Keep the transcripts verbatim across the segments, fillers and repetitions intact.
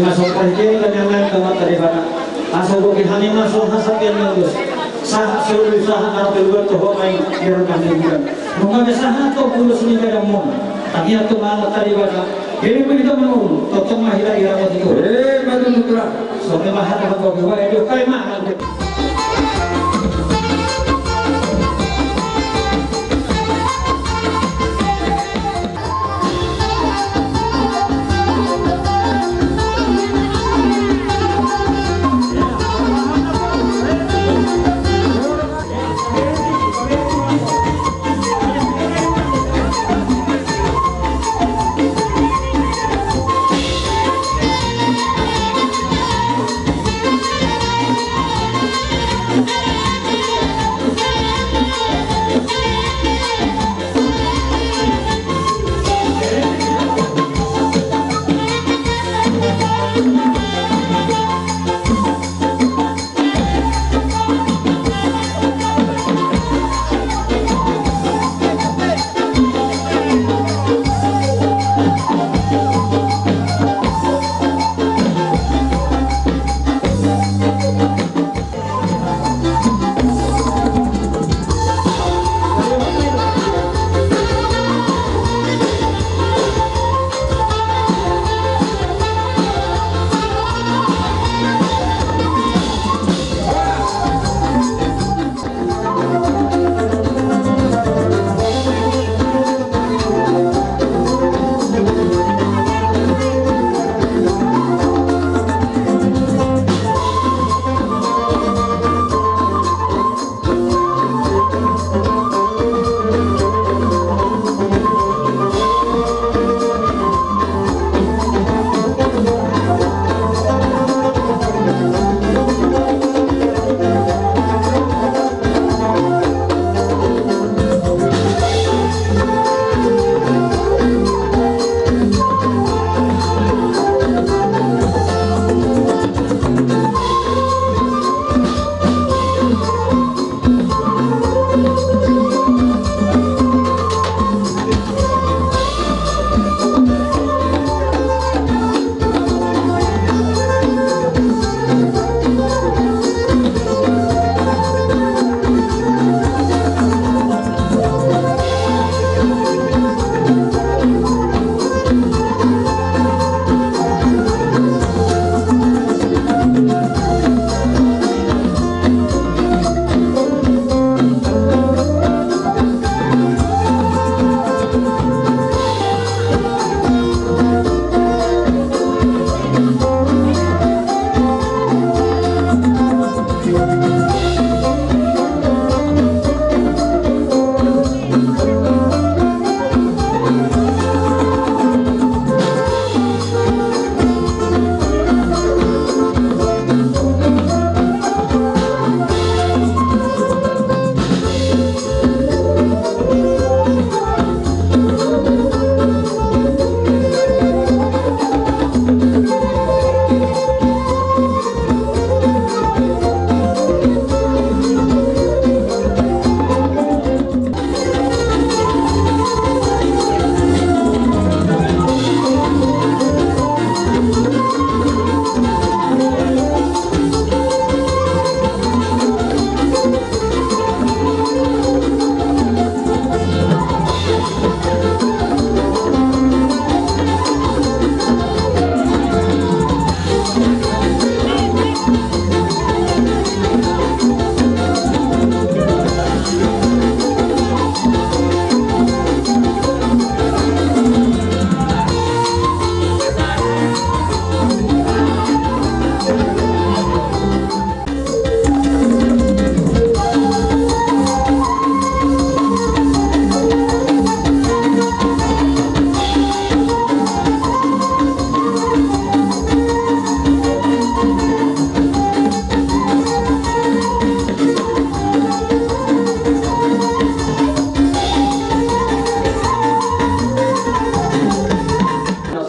Masuk parhitean ni Amanta Debata. Asa bogi hami masuk hasapian ni ulos. Sahat solu sahat arta luar toho mai di rumah ni bulan. Nunga be sahat tu ulos ni badanmuna. Tangiang tu Amanta Debata. Jadi begitu menurun. Totong mahira ira mati tu. Eh, betul, betul. Songon i ma hata hata bogi. Wah, itu kai ma.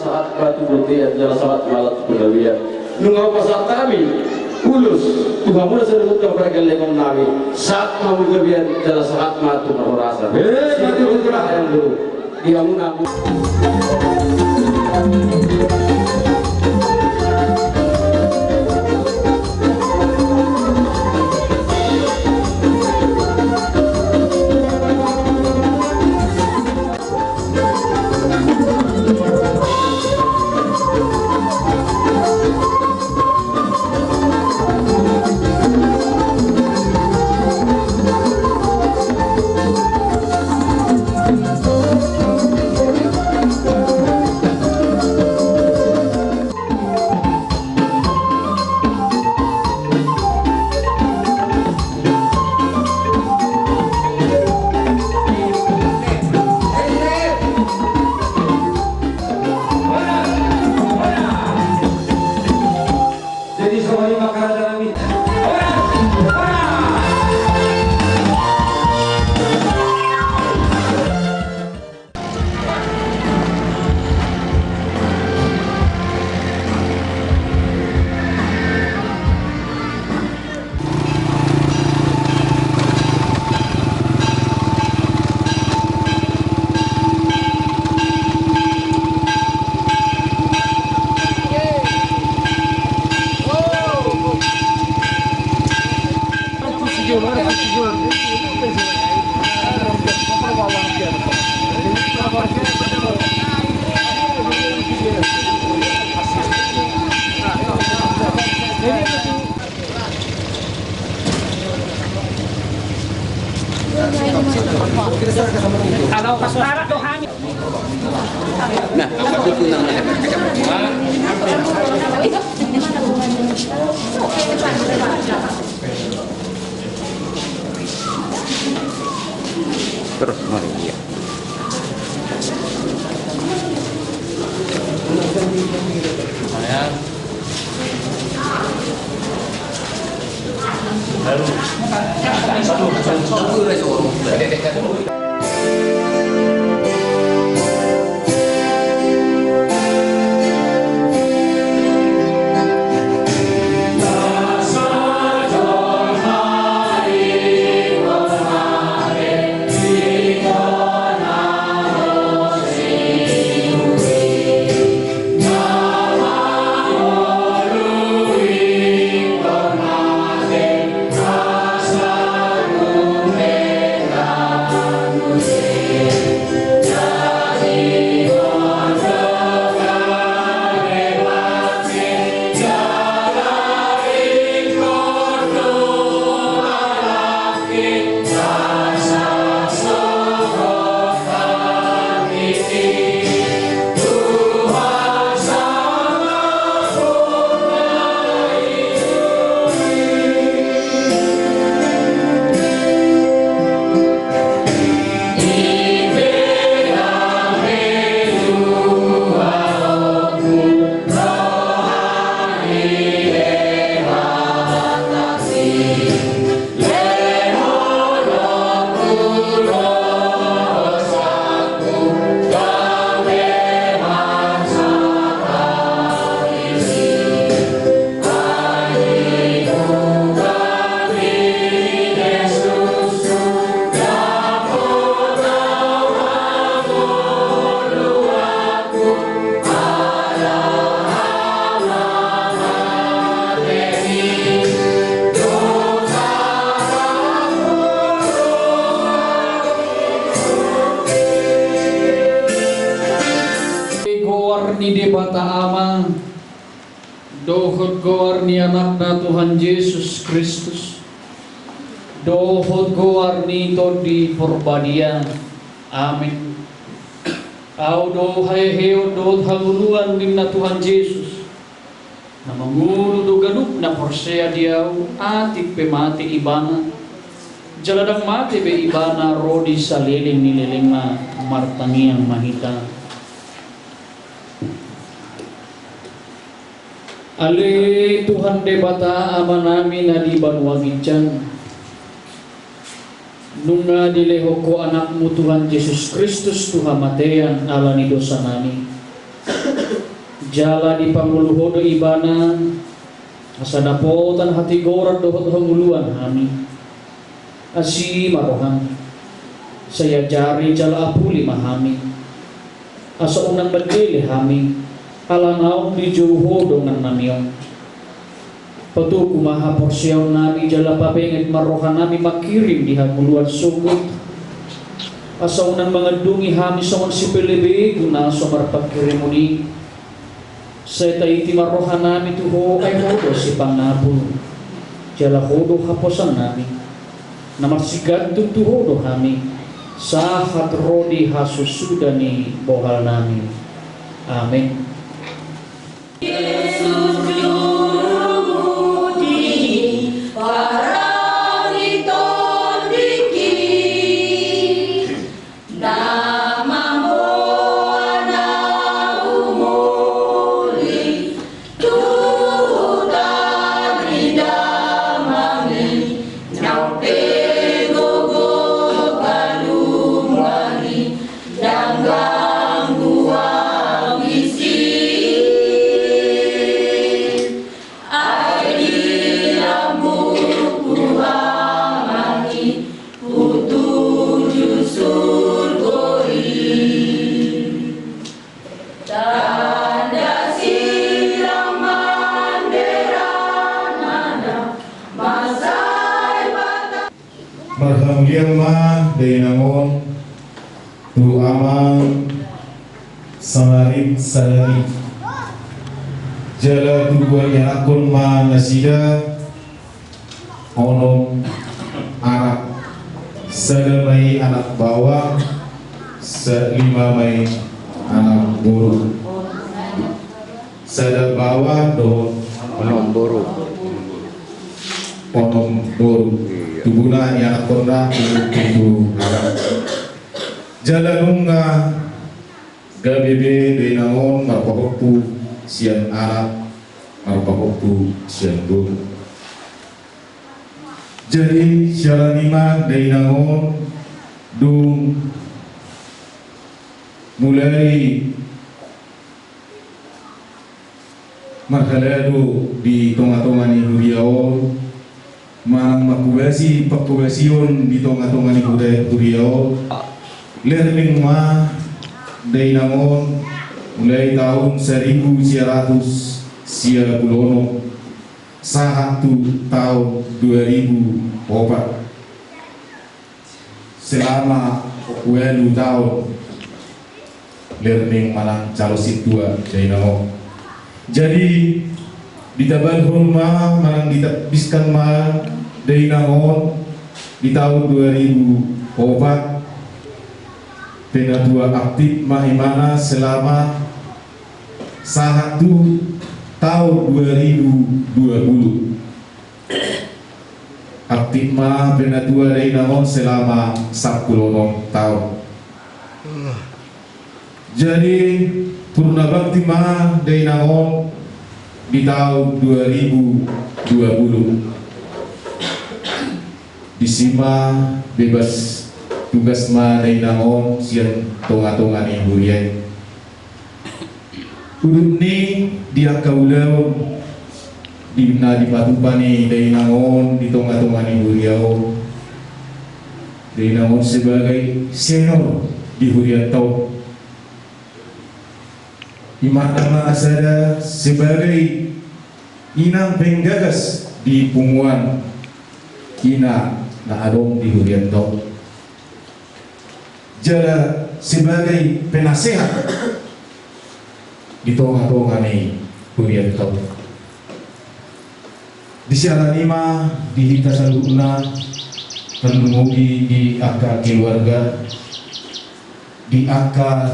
Sahat ma tu bontean jala sahat ma tu pagabean. Nunga hupasahat hami ulos tu hamuna saluhutna pargellengon nami, sahat ma tu gabean jala sahat ma tu parhorasan. Eh, mati tu tulang. Di hamuna. Terus mari dia. Goar ni Debata Ama, dohot goar ni Anakna Tuhan Jesus Kristus, dohot goar ni Tondi Porbadia. Amen. Ahu do haheheon dohot hangoluan ninna Tuhan Jesus, na mangolu do ganup na porsea di Ahu, atik pe mate ibana, jala ndang mate be ibana, ro di saleleng ni lelengna. Martangiang ma hita. Ale Tuhan Debata Amanami na di banua ginjang, nunga dilehon Ho Anakmu Tuhan Jesus Kristus tu hamatean ala ni dosanami, jala dipangolu Ho do Ibana, asa dapotan hatigoran dohot hangoluan hami. Asi ma roham, sai ajari jala apuli ma hami, asa unang mandele hami, ala naung dijou Ho dongannami on. Patogu ma haporseaonnami jala pabenget ma rohanami mangkirim di hangoluan sogot, asa unang mangandungi hami songon sipelebegu na so marpangkirimon i. Sai taiti ma rohanami tu Ho, ai Ho do sipangapul, jala Ho do haposannami. Na marsigantung tu Ho do hami, sahat ro di hasusuda ni bohalnami. Amen. Jesus, juru muti, parange tondingki. Na mamboan ahu muli tu huta ni damang i, naung pe gogo balum wari, ndang ganggu ahu disi. Marhamulian ma dainang on tu amang Samarit Salani. Jala tubuan ni anakkon ma nasida onom anak. Sada ma i anak baoa, sa-, lima ma i anak boru. Sada baoa dohot onom boru. Onom boru. Iya. Tubuna ni anakkonna pitu anak. Jala nunga gabe be dainang on marpahompu sian anak, marpahompu sian boru. Jadi siala ni i ma dainang on dung mulai marhalado di tonga-tonga ni huria on, manang manghobasi panghobasion di tonga-tonga ni huria, huria on, leleng ma dainang on mulai taon saribu sia ratus sia pulu onom sahat tu taon dua ribu opat. Selama ualu taon leleng manang calo sintua dainang on. Jadi ditabalhon ma manang ditabiskan ma dainang on di taon dua ribu opat. Penatua aktif ma ibana selama sahat tu taon dua ribu dua puluh. Aktif ma penatua dainang on selama sampulu onom taon. Jadi purnabakti ma dainang on di taon dua ribu dua puluh. Disi ma bebas tugas ma dainang on sian tonga-tonga ni huria i. Udut ni di angka ulaon di na dipatupa ni dainang on di tonga-tonga ni huria on, dainang on sebagai senior di hurianta on. Ima na sada sebagai inang penggagas di punguan ina na adong di hurianta on. Jala sebagai penasehat di tonga-tonga ni hurianta on. Di siala ni i ma di hita saluhutna, tarlumobi di angka keluarga, di angka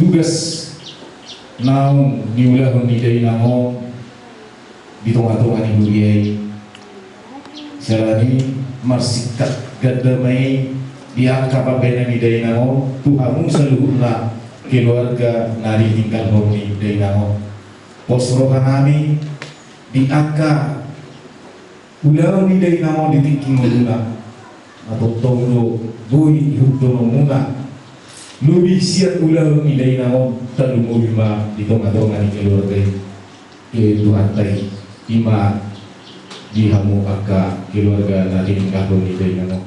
tugas naung niulahon ni dainang on di tonga-tonga ni huria i. Siala ni i marsingkat ganda ma i di angka pambahenan ni dainang on tu hamu saluhutna keluarga na ditinggalhon ni dainang on. Pos roha nami di angka ulaon ni dainang on di tingki ngoluna. Na tongtong do boi ihut dohononmuna. Lobi sian ulaon ni dainang on, tarlumobi ma di tonga-tonga ni keluarga i. Kehe Tuhanta i, ima di hamu angka keluarga na tininggalhon ni dainang on.